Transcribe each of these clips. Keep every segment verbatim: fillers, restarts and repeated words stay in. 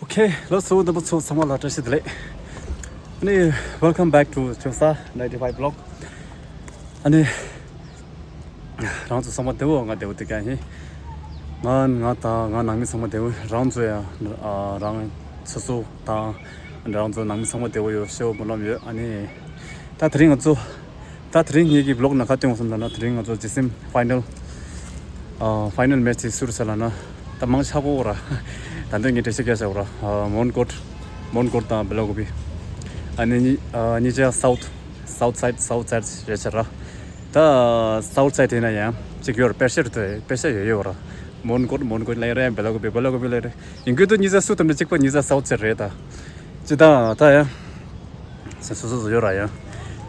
Okay, ལགས་སོ། རྣམ་པ་ཚོ་ཚང་མ་ལ་བཀྲ་ཤིས་བདེ་ལེགས། ཨ་ནི། Welcome back to Chungsa ninety-five vlog. ཨ་ནི། རང་ཚོ་ཚང་མ་བདེ་བོ། ང་བདེ་བོ་དེ་ག་ཡིན། ང་ང་དང་ང་ནང་མི་ཚང་མ་བདེ་བོ། རང་ཚོ་ཡང་ཨ་རང་སོ་སོ་དང་རང་ཚོ་ནང་མི་ཚང་མ་བདེ་བོ་ཡོད་ཤེས་པ་སྨོན་ལམ་ཡོད། ཨ་ནི། ད་དེ་རིང་ང་ཚོ། ད་དེ་རིང་ངེད་ཀྱི་vlog་ནང་ག་སྟོན་དགོས་བསམ་ལབ་ན། དེ་རིང་ང་ཚོ་ཇི་སིམ་final ཨ་final match་དེ་སུ་རེད་ཟེར་ལབ་ན། ད་མང་ཆེ་བ་ར། ད་འདི་ངས་འགྲེལ་བཤད་རྒྱག་བྱ་བ་ར། ཨ་མོན་གྷོར་མོན་གྷོར་དང་སྦེ་ལ་ཀུ་པེ། ཨ་ནི་གཉིས་ཨ་གཉིས་ཆ་south south side south side་རེད་ཤག་ར། ད་south side་དེ་ན་ཡང་གཅིག་ཡོད་ར། པེ་ཤ་རེད་དེ། པེ་ཤ་ཡོད་ཡོད་ར། མོན་གྷོར་མོན་གྷོར་ལབ་རེད། སྦེ་ལ་ཀུ་པེ་སྦེ་ལ་ཀུ་པེ་ལབ་རེད། ཡིན་གྱི་འདུག་གཉིས་ཆ་སུ་ཐུབ་ན་གཅིག་པ་གཉིས་ཆ་south side་རེད་ད། ཅི་ད་ད་ཡང་། སོ་སོ་སོ་ཡོད་ར་ཡང་།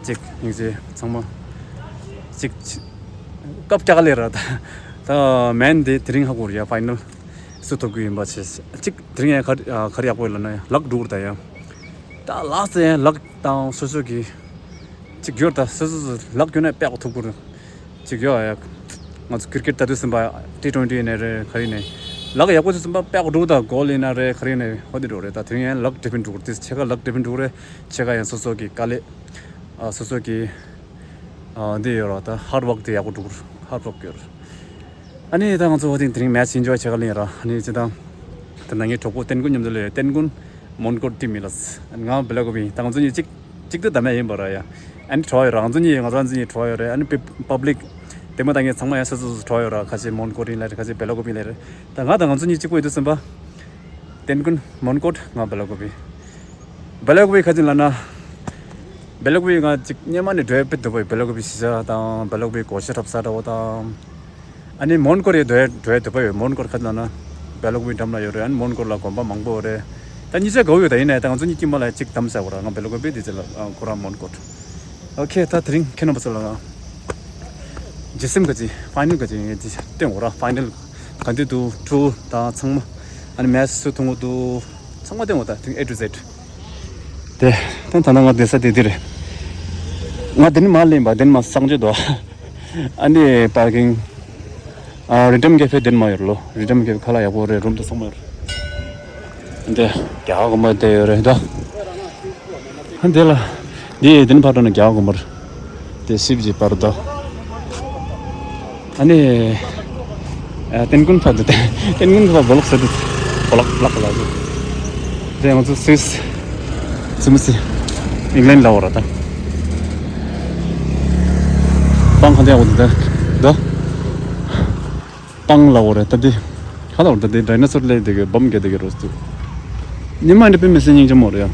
གཅིག་སྙིང་རྗེ་ཚང་མ། གཅིག་གཅིག་སྐབས་སྐྱག་ལེ་ར་ད། ད་མན་དེ་དེ་རིང་ཧ་གོ་ར་ཡ། final་སུ་ཐོབ་གི་ཡིན་པ་ཆེ་གཅིག་དེ་རིང་ཡང་ག་རེ་ག་རེ་ཡག་པོ་ཡོད་ལབ་ན་ཡང་ལག་འགྲོ་གི་ར་ད་ཡང་། ད་ལག་ས་ཡང་ལག་དང་སོ་སོ་གི་གཅིག་ཡོད་ད། སོ་སོ་སོ་ལག་ཡོད་ན་དཔེ་ཐོབ་གི་ར། ཅིག་ཡོད་ཨ་ཡ། ང་ཚོ་cricket་ལྟ་དུས་ཙམ་པ་T twenty་ཡིན་ནའི་རེད། ག་རེ་ཡིན་ནའི་ལག་ཡག་པོ་དུས་ཙམ་པ་དཔེ་འགྲོ་ད། goal་ཡིན་ན་རེད། ག་རེ་ཡིན་ནའི་ཧོ་དེ་འགྲོ་རེད། ད་དེ་རིང་ཡང་ལག་different་འགྲོ་གི་རེད། དེ་ཕྱེད་ཀ་ལག་different་འགྲོ་གི་རེད། ཕྱེད་ཀ་ཡང་སོ་སོ་གི་དཀའ་ལས། ཨ་སོ་སོ་གི་ཨ་འདི་ཡོད་ར། ད་hard work་དེ་ཡག་པོ་འགྲོ་གི་རེད། hard work་ཡོད་རེད། ཨ་ནི་ད་ང་ཚོ་ཧོ་དེ་དེ་རིང་match་enjoy་བྱེད་ག་ལེན་ར། ཨ་ནི་ཅི་ད་ད་ནང་ངའི་གྲོགས་པོ་ཏན་ཀུན་མཉམ་དུ་ལས། ཏན་ཀུན་མོན་གྷོར་team་ཡིན་ལ། ང་སྦེ་ལ་ཀུ་པེ་ཡིན། ད་ང་ཚོ་གཉིས་གཅིག་གཅིག་ཏུ་ད་མེད་ཡིན་པ་ར་ཡ། ཨ་ནི་གྲོགས་ཡོད་ར། ང་ཚོ་གཉིས་ང་ཚོ་གཉིས་གྲོགས་ཡོད་རེད། ཨ་ནི་པི་public་དེ་མོ་ད་ངས་ཚང་མ་ཡ་སོ་སོ་སོ་གྲོགས་ཡོད་ར། ཁ་ཅིག་མོན་གྷོར་ཡིན་ལ་རེད། ཁ་ཅིག་སྦེ་ལ་ཀུ་པེ་ཡིན་ལ་རེད། ད་ང་དང་ང་ཚོ་གཉིས་གཅིག་པོ་ཡིན་དུས་ཙམ་པ། ཏན་ཀུན་མོན་གྷོར། ང་སྦེ་ལ་ཀུ་པེ། སྦེ་ལ་ཀུ་པེ་ག་ཅི་ལབ་ན། སྦེ་ལ་ཀུ་པེ་ང་གཅིག་སྔོན་མ་ནས་འགྲོ་ཡ་དཔེ་འདོད་པ་ཡོད། སྦེ་ལ་ཀུ་པེ་གཞིས་ཆགས་དང་སྦེ་ལ་ཀུ་པེ་སྒོར་གཞས་འཁྲབ་ས་འདྲ་བོ་དང་། ཨ་ནི་མོན་གྷོར་ཡང་འགྲོ་ཡ་འགྲོ་ཡ་འདོད་པ་ཡོད། མོན་གྷོར་ག་ཅི་ལབ་ན་སྦེ་ལ་ཀུ་པེ་འགྲམ་ལ་ཡོད་རེད། ཨ་ནི་མོན་གྷོར་ལ་དགོན་པ་མང་པོ་ཡོད་རེད། ད་གཉིས་ཆ་དགའ་བོ་ཡོད། ད་ཡིན་ནའི་ད་ང་ཚོ་གཉིས་དཀྱིལ་མ་ལ་གཅིག་བདམས་བཞག་གོ་ར། ང་སྦེ་ལ་ཀུ་པེ། དེ་ཅི་ལ་ཁོ་རང་མོན་གྷོར། Okay། ད་དེ་རིང་ཁྱེད་རྣམ་པ་ཚོ་ལ་ང་ཇི་སིམ་ག་ཅི་final་ག་ཅི་ངས་ཅི་སྟོན་གོ་ར། final་ག་འདི་འདུག་ཊུར་དང་ཚང་མ། ཨ་ནི་match་སུ་ཐོན་གོ་འདུག་ཚང་མ་སྟོན་གོ་ད་དེ་རིང་A to Z། དེ་ད་ད་ནང་ང་བསྡད་ས་དེ་འདི་རེད། ང་དེ་ནས་མར་སླེབས་པ། དེ་ནས་མར་གསང་སྤྱོད་དོ། ཨ་ནི་parking། ཨ་Redeem Cafe་དེ་ནས་མར་ཡོད་ལོ། Redeem Cafe་ཁ་ལག་ཡག་པོ་རེད། རུམ་དང་ཚང་མ་ཡོད་རེད། འདི་རྒྱ་གར་དགོན་པ་དེ་ཡོད་རེད་ད། ཨ་འདི་ལ། འདི་དེ་ནས་ཕར་འགྲོ་ན་རྒྱ་གར་དགོན་པ་རེད། དེ་སིབ་ཅིག་པར་དོ། ཨ་ནི། ཨ་ཏན་ཀུན་ཕར་དུ་ཏན་ཀུན་ཕར་སྦོ་ལོག་ཟེར་དུ། སྦོ་ལོག་ལག་ལ་དུ། དེ་ང་ཚོ་སུད་སི། སུད་སི། ཨིང་ལན་ལ་འོ་ར་ད། སྤང་ག་འདི་འོ་དུ་ད། ད། སྤང་ལ་འོ་ར་ད་དེ། ཁ་ལ་འོ་ད་དེ་ཌའི་ནོ་སོར་ལས་དེ་གི་བམ་ག་དེ་གི་རོ་སྟུ། ཉི་མ་འདི་དཔེ་མི་སྲིད་སྙིང་རྗེ་མོ་རེད་ཡ།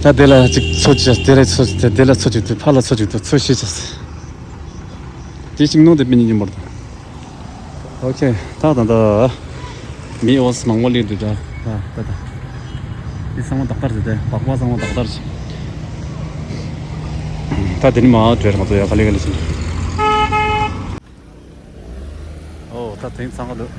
ད་དེ་ལ་ཅིག་ཚོ་ཅིག་དེ་ལ་ཚོ་ཅིག་དེ་ལ་ཚོ་ཅིག་དེ་ཕ་ལ་ཚོ་ཅིག་དེ་ཚོ་ཤེས་ཅིག་དེ་ཅིག་ནོ་དེ་དཔེ་སྙིང་རྗེ་མོ་རེད། ཨོ་ཁེ། ད་ད་ད་མི་འོ་སི་མང་པོ་ལི་འདུག་ད་ད་ད་དེ་ཚང་མ་ཏག་ཏག་རེད། དེ་སྦག་སྦག་ཚང་མ་ཏག་ཏག་རེད། ད་དེ་ནི་མ་བྲོས་ང་ཚོ་ཡ་ག་ལེ་ག་ལེ་ཕྱིན། ཨོ་ད་དེང་ཚང་ག་འདུག་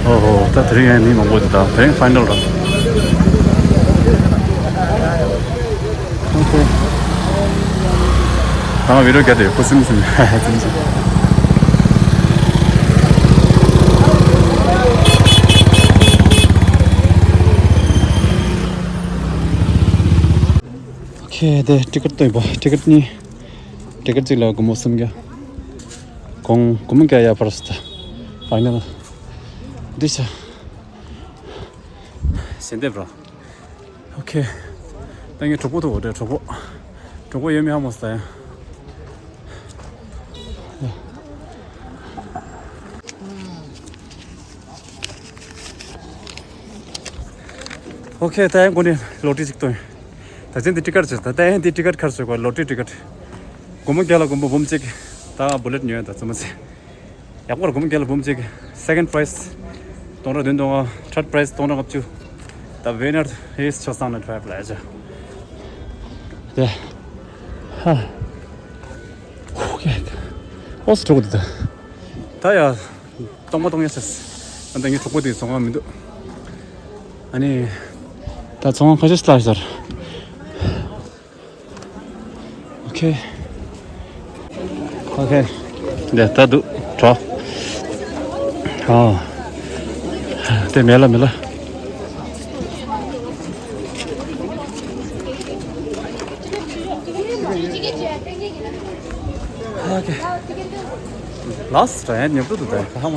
ཨོ་ཧོ། ད་དེ་རིང་ཡང་མི་མང་པོ་འདུག་ད་དེ་རིང་ཕའི་ནལ་ར། ཨོ་ཁེ། ད་ང་བི་ཌི་ཡོ་རྒྱག་དེ་ཁུ་སིམ་སིམ་སིམ་སིམ། ཨོ་ཁེ། དེ་ཊི་ཀེ་ཊི་བཏོན་པ། ཊི་ཀེ་ཊི་གཉིས། ཊི་ཀེ་ཊི་གཅིག་ལ་སྒོར་མོ་སུམ་བརྒྱ། གོང་སྒོར་མོ་བརྒྱ་ཡར་འཕར་སོང་ད། ཕའི་ནལ་འདི་ཤ། ཞལ་འདེབས་རོ། ཨོ་ཁེ། ད་ངའི་གྲོགས་པོ་ཐུག་འོ་དེ་གྲོགས་པོ། གྲོགས་པོ་ཡོད་མེད་ཧ་མ་སོང་ཡ། ཨོ་ཁེ། ད་ཡང་སྒོ་ནས་ལོ་ཊི་རི་གཅིག་བཏོན། ད་ཅན་དེ་ཊི་ཀེ་ཊི་བྱས། ད་ད་ཡང་དེ་ཊི་ཀེ་ཊི་ཁར་བྱས་གོ། ལོ་ཊི་རི་ཊི་ཀེ་ཊི། སྒོར་མོ་བརྒྱ་ལ་སྒོར་མོ་འབུམ་གཅིག་ད་བུ་ལེ་ཊི་ཉོས་ཡོད་ད་ཙམ་མ་ཟད། ཡག་པོར་སྒོར་མོ་བརྒྱ་ལ་འབུམ་གཅིག་སེ་ཀེན་ཌི་པ་རའི་ཛི་སྟོང་ཕྲག་བདུན་སྟོང་ལྔ། ཐར་ཌི་པ་རའི་ཛི་སྟོང་ཕྲག་ལྔ་བཅུ། ད་ཝི་ནར་ཨིས་ཆོས་བཟང་ནས་ཕེབས་ལ་ཡ་ཅག་དེ། ཧ། ཨོ་ཁེ། ཨོ་སི་གྲོགས་འདུག་ད། ད་ཡ། སྟོང་པ་སྟོང་ཡ་ཟེར། ཨ་ད་ངའི་གྲོགས་པོ་དེ་ཚོང་ཁང་མི་འདུག་ཨ་ནི། ད་ཚོང་ཁ་ཤས་ལ་ཤར། ཨོ་ཁེ། ཨོ་ཁེ། འདི་ད་འདུག་གྲོ། ཨོ། དེ་མེད་ལ་མེད་ལ། ཨོ་ཁེ། ལགས་སོ། ཡང་ཉོབ་ཏུ་འདུག་ད་ཧ་མ།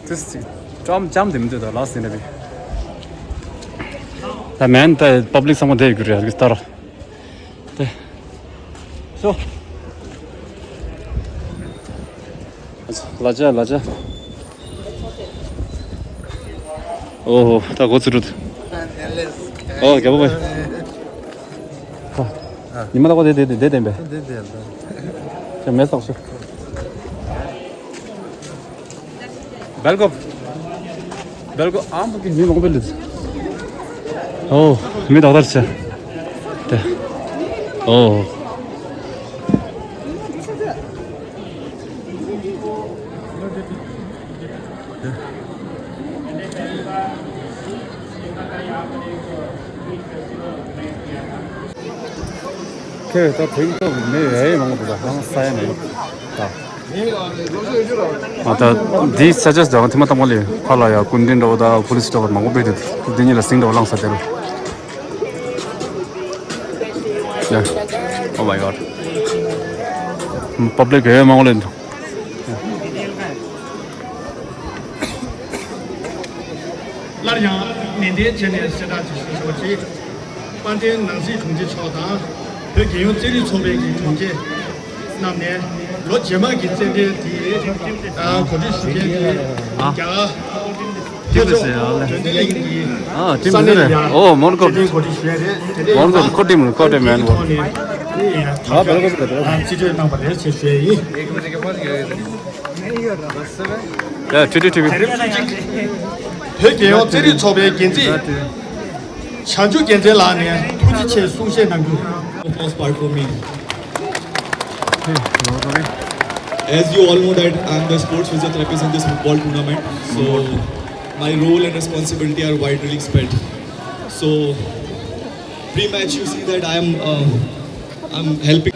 དུས་ཅམ་ཅམ་དེ་མི་འདུག་ད་ལགས་སོ་ཡིན་ན་བི། ད་མེན་ད་པབ་ལིག་ཚང་མ་བསྡད་ཡོད་རྒྱུ་རེད་ཡ་གི་ལྟར། དེ། ཤོ། ལ་ཅ་ལ་ཅ། ཨོ་ཧོ་ད་གོ་ཚུ་རུད། ཨོ་རྒྱལ་པོ་བས། ཉི་མ་ལ་གོ་དེ་དེ་དེ་དེ་དེ་བས། དེ་དེ་ལ། ཅ་མེ་སོག་ཤོ། Belko. Belko, am ki ni mong belit. Oh, mi da dar cha. Oh. ཁྱེད་ད་དེང་ཐོག་མི་ཡ་ཡི་མང་པོ་འདུག་ད་ཧང་ས་ཡ་མེད་ད། ཨ་ད་འདི་ས་ཆ་འདི་ཐེངས་མ་དང་པོ་ལས་ཕར་ལ་ཡ་སྐུ་མདུན་འདྲ་བོ་ད་པུ་ལིས་འདྲ་བོ་མང་པོ་ཕེབས་འདུག་འདི་གཉིས་ལ་ཟིང་འདྲ་བོ་བླངས་ས་དེ་རུ། Yeah. Oh my God. Public ཡ་ཡི་མང་པོ་ལས་འདུག་སླར་ཡང་ནན་ཏན་བྱས་ནས་གསལ་བསྒྲགས་ཅིག་ཞུ་ཆོག་ཅིག་དཔལ་ལྡན་ནང་སྲིད་དྲུང་ཆེ་མཆོག་དང་། བོད་རྒྱལ་ཡོངས་རྩེད་རིགས་ཚོགས་པའི་གི་དྲུང་ཆེ་རྣམས་ནས་ལོ་རྗེས་མ་གི་རྩེད་འགྲན་དེ་གོ་སྒྲིག་ཞུ་མཁན་གྱི་རྒྱ་གར་ཐེ་ཇོ་དོན་ལྡན་གླིང་གི་ས་གནས་ལ་ཡང་རྩེད་འགྲན་གོ་སྒྲིག་ཞུ་ཡ་རེད། དེ་ནས་ཡང་ཐག་གཅོད་གནང་བ་རེད་ཅེས་ཞུ་ཡ་ཡིན། ཡ་ཁྲི་ཁྲི་ཁྲི་ཁྲི། བོད་རྒྱལ་ཡོངས་རྩེད་རིགས་ཚོགས་པའི་འགན་འཛིན་བྱང་ཆུབ་རྒྱལ་མཚན་ལགས་ནས་ཐུགས་རྗེ་ཆེ་གསུང་བཤད་གནང་རྒྱུ། First performing. As you all know that I am the sports physiotherapist in this football tournament, so my role and responsibility are widely spread. So pre-match, you see that I am, uh, I'm helping.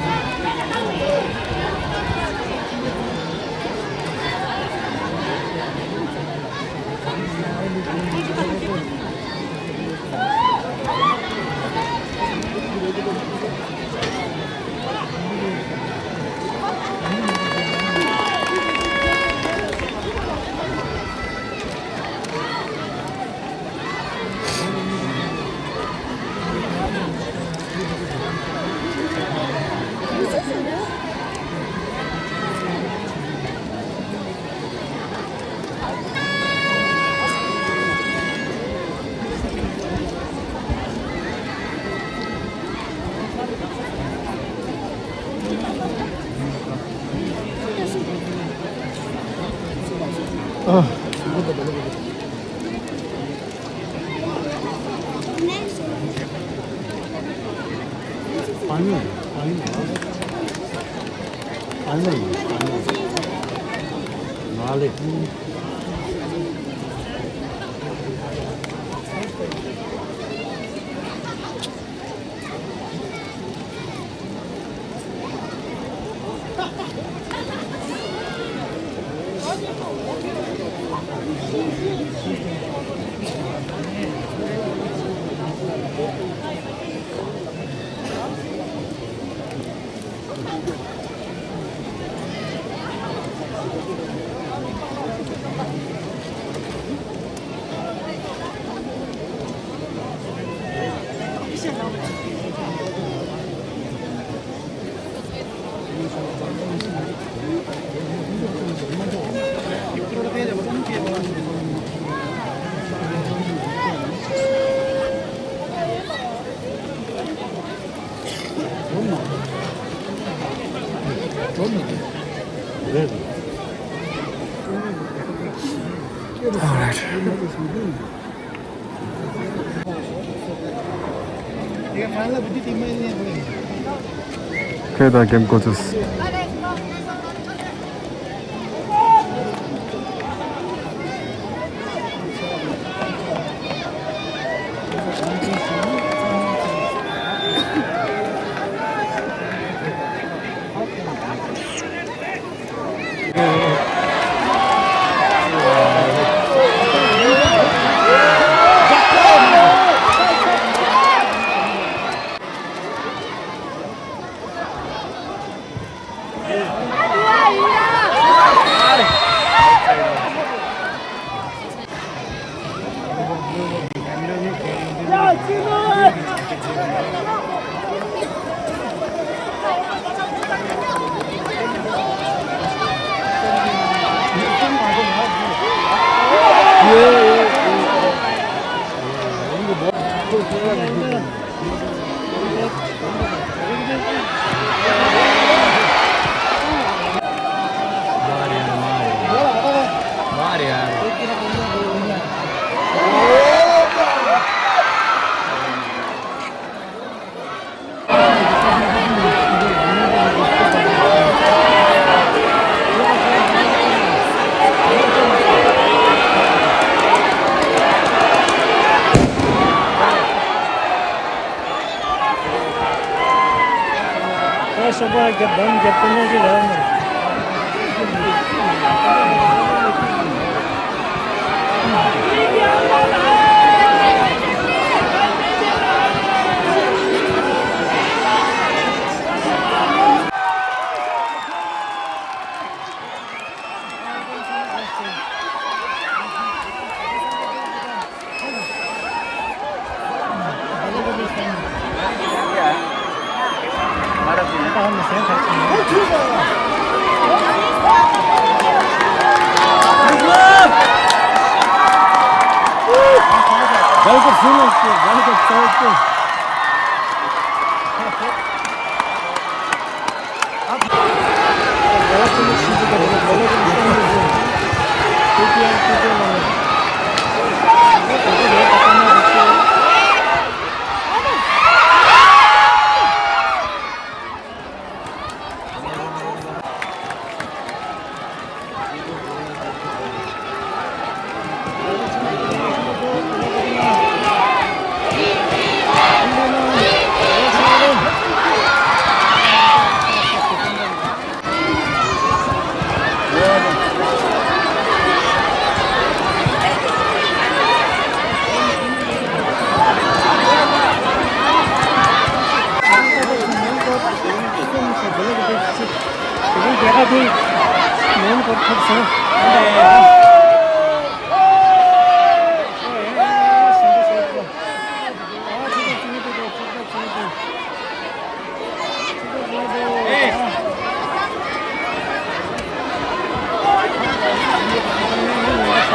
ཁྱེད་དང་གེམ་གོ་ཚུལ།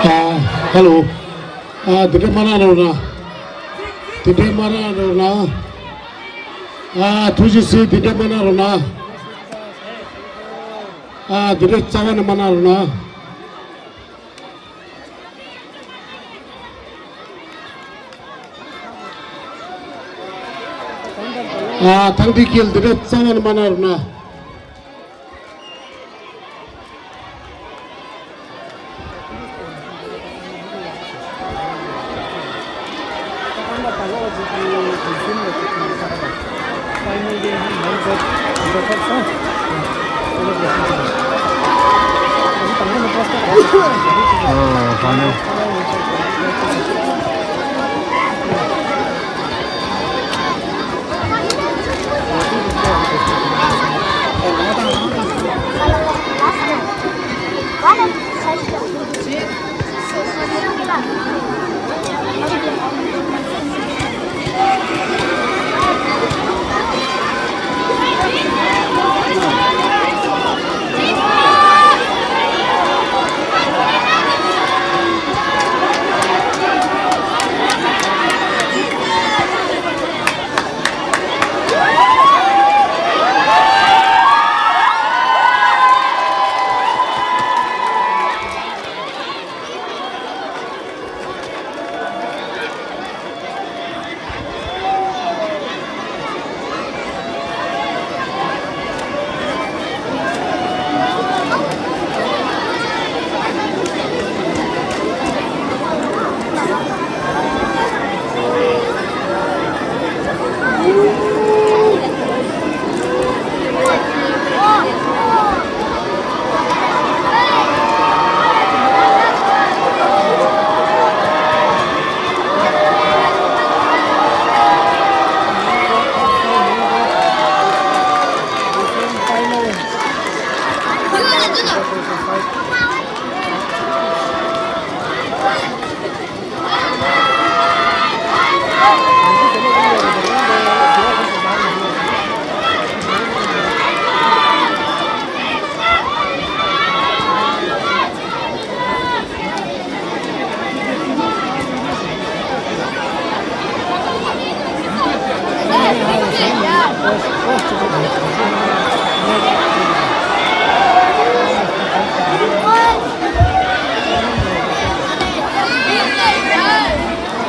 ཨ། ཧེ་ལོ། ཨ། དེ་འདྲ་མ་གནང་རོགས་གནང་། དེ་འདྲ་མ་གནང་རོགས་གནང་། ཨ། ཐུགས་རྗེ་ཆེ། དེ་འདྲ་མ་གནང་རོགས་གནང་། ཨ། དེ་འདྲ་རྩ་བ་ནས་མ་གནང་རོགས་གནང་། ཨ། ཐང་ཐིག་ཁེལ་འདི་འདྲ་རྩ་བ་ནས་མ་གནང་རོགས་གནང་།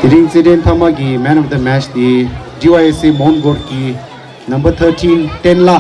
དེ་རིང་རྩེད་འགྲན་མཐའ་མ་གི་Man of the Match དེ་D Y S A མོན་གྷོར་གྱི་Number thirteen ཏེན་ལ།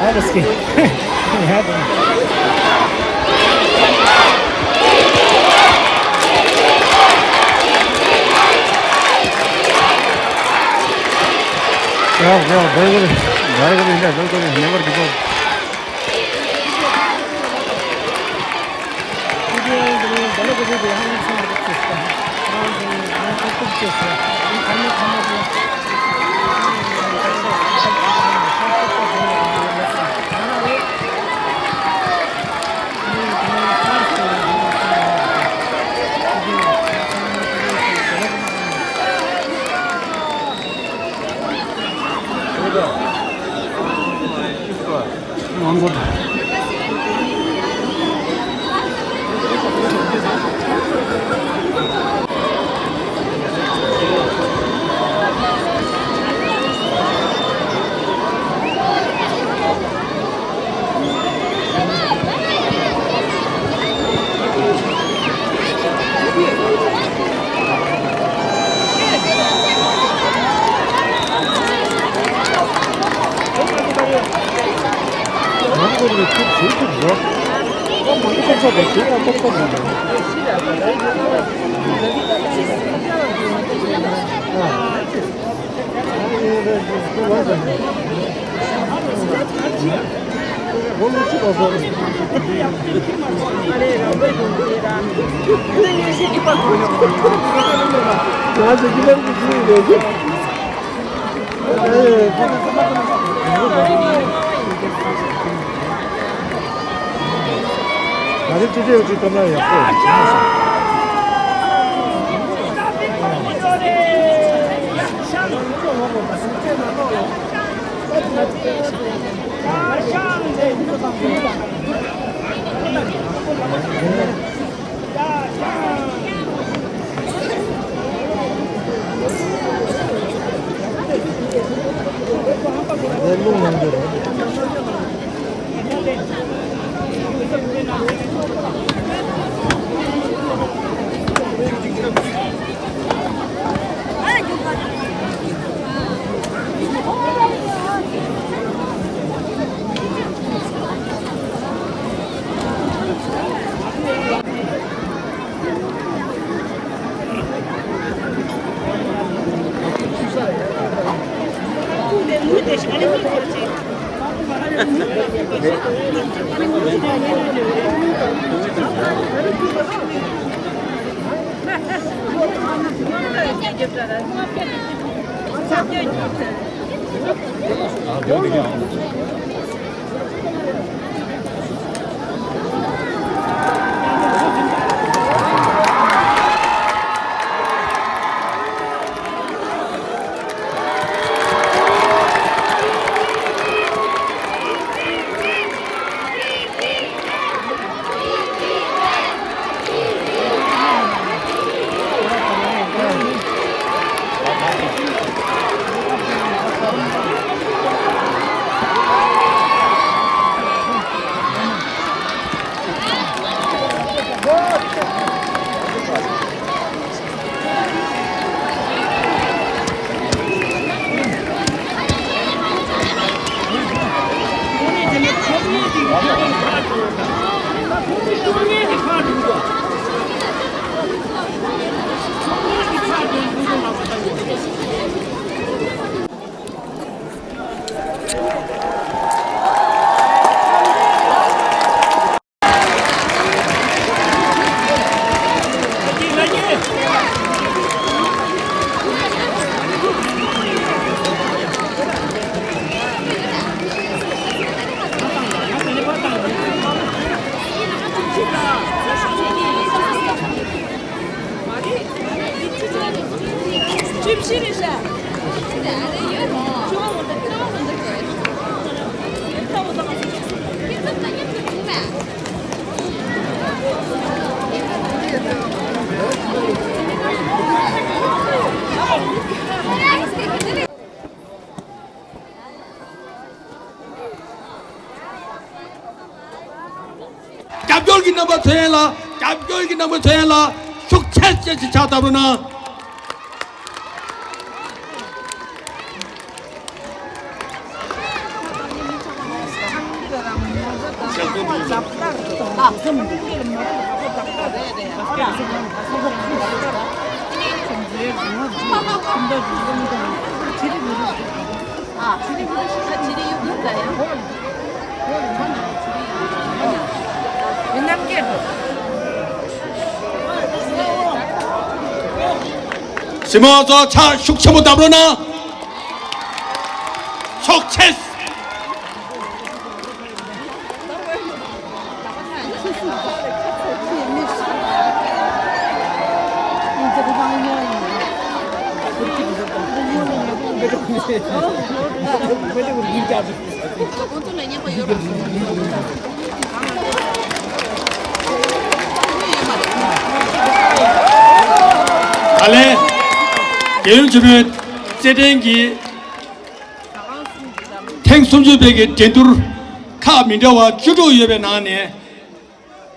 That is good. It happened. Go, go, very good. Very good, very good. Never give up. ང་ཚོ་ཅི་ཅི་ཡོད་ཅི་ཐོབ་ན་ཡག་པོ་ཡོད། སྐྱོར་གྱི་རྣམ་པ་ཚོ་ཡན་ལ། རྒྱབ་སྐྱོར་གྱི་རྣམ་པ་ཚོ་ཡན་ལ་ཤུགས་ཆེ་ཆེ་ཞིག་ཕྱག་བཏབ་རོགས་གནང་། གཞིས་མོ་ཚོ་ཕྱག་ཤུགས་ཆེན་པོ་བརྡབ་རོགས་གནང་། ཤུགས་ཆེ། ད་ལན། རྒྱལ་ཡུམ་ཆེན་མོའི་རྩེད་འགྲན་གྱི་ཐེངས་སུམ་ཅུ་པའི་གི་འགྲན་བསྡུར་ཁག་མི་འདྲ་བ་བཅུ་དྲུག་ཡོད་པའི་ནང་ནས།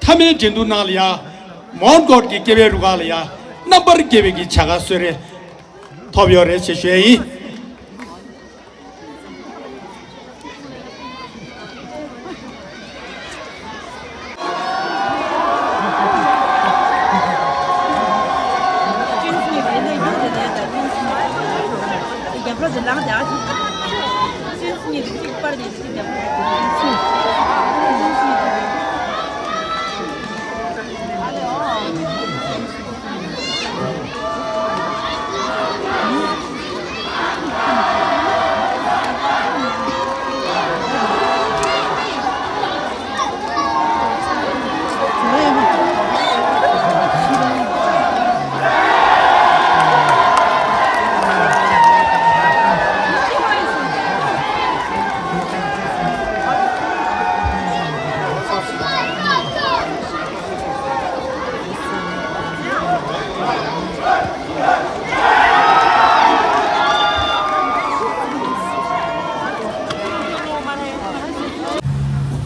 མཐའ་མའི་འགྲན་བསྡུར་ནང་ལ་ཡ། མོན་གྷོ་གི་སྐྱེ་བོའི་རུ་ཁག་ལ་ཡ། རྣམ་པར་རྒྱལ་བའི་གི་བྱ་དགའ་གསོལ་རས་ཐོབ་ཡོད་རེད་ཅེས་ཞུ་ཡ་ཡིན།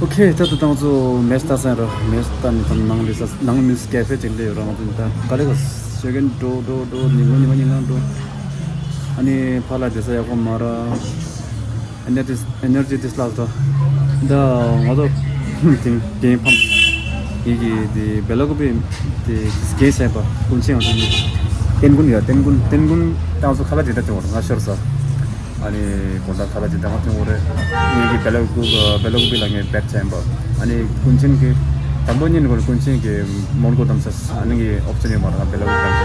ཨོ་ཁེ། ད་ལྟ་ང་ཚོ་མེ་སྟག་སེང་ར། མེ་སྟག་ནི་ད་ནང་ལས་ས་ནང་མིན་ཀེ་ཧྥེ་ཅིག་སླེབས་ཡོད་ར། ང་ཚོ་ད་ག་ལེ་ག་ཤོད་མཁན་འགྲོ་འགྲོ་འགྲོ། ཉིན་གུང་ཉི་མ་ཉིན་གང་འགྲོ། ཨ་ནི་ཕར་ལ་བསྡད་ས་ཡག་པོ་མ་ར། ཨེ་ནར་ཇི་ཨེ་ནར་ཇི་ཏིས་ལགས་དང་། ད་ང་ཚོ་དེང་དེང་ཕམ་ཡིན་གྱི་དེ་བེ་ལ་ཀུ་པི་དེ་རྒན་ཞེས་པ་ཀུན་མཁྱེན་ཡང་དེ་ནི་ཏན་ཀུན་ཡ། ཏན་ཀུན་ཏན་ཀུན་ཏང་སུ་ཁ་ལ་ཇི་ད་ཏེ་བོར་ང་ཤོར་ས། ཨ་ནི་གོ་ད་ཁ་ལ་ཇི་ད་ང་ཏེ་བོར་རེ། ངེད་ཀྱི་བེ་ལ་ཀུ་བེ་ལ་ཀུ་པི་ལ་ངས་བེད་ཆེན་པ། ཨ་ནི་ཀུན་མཁྱེན་གྱི་དང་པོ་ཉིན་གོ་ཀུན་མཁྱེན་གྱི་མོན་གྷོ་དམ་ས་ཨ་ནི་གི་ཨོབ་ཅི་ནི་མ་ར་བེ་ལ་ཀུ་དམ་ས།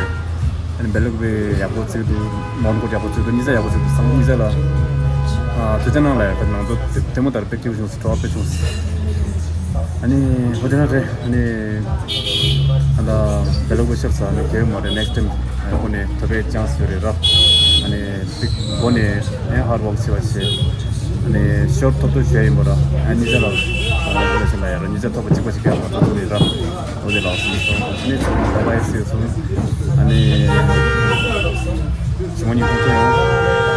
ཨ་ནི་བེ་ལ་ཀུ་པི་ཡག་པོ་བརྩིས་འདུག་མོན་གྷོ་ཡག་པོ་བརྩིས་འདུག་གཉིས་ཆ་ཡག་པོ་བརྩིས་འདུག་སང་གཉིས་ཆ་ལ། ཨ་དུས་ཚོད་ནང་ལ་ཡ་ད་ནང་དུ་དེ་མོ་ལྟར་དཔེ་སྐྱིད་པོ་བྱུང་སོང་། སྤྲོ་བ་དཔེ་བྱུང་སོང་། ཨ་ནི་འོ་དེ་ན་རེད། ཨ་ནི་ཨ་ད་བེ་ལ་ཀུ་ཤར་ས་ཨ་ནི་གལ་མ་རེད། ནེགསི་ཊའིམ་ཨ་ནི་ཁོ་ནས་ཐོབ་པའི་ཅན་སི་ཡོད་རེད་ར། ཨ་ནི་སྒོ་ནས་ཨེ་ཧར་ཝོག་བྱེད་པ་བྱེད། ཨ་ནི་ཤོར་ཐོབ་ཐོབ་བྱས་ཡིན་པ་ར། ཨ་ནི་ཉིས་ཆ་ལ་ཨ་ནི་ལ་ཡ་ར་ཉིས་ཆ་ཐོབ་པ་གཅིག་པ་ཞིག་ག་མ་ཐོབ་ཐུབ་རེད་ར། འོ་དེ་ལ་སོང་སོང་། ཨ་ནི་ཚང་མ་བཱའི་བཱའི་ཟེར་སོང་། ཨ་ནི་ཞི་མོ་ཉིན་ཐོག་ཐོག་ཡོང་།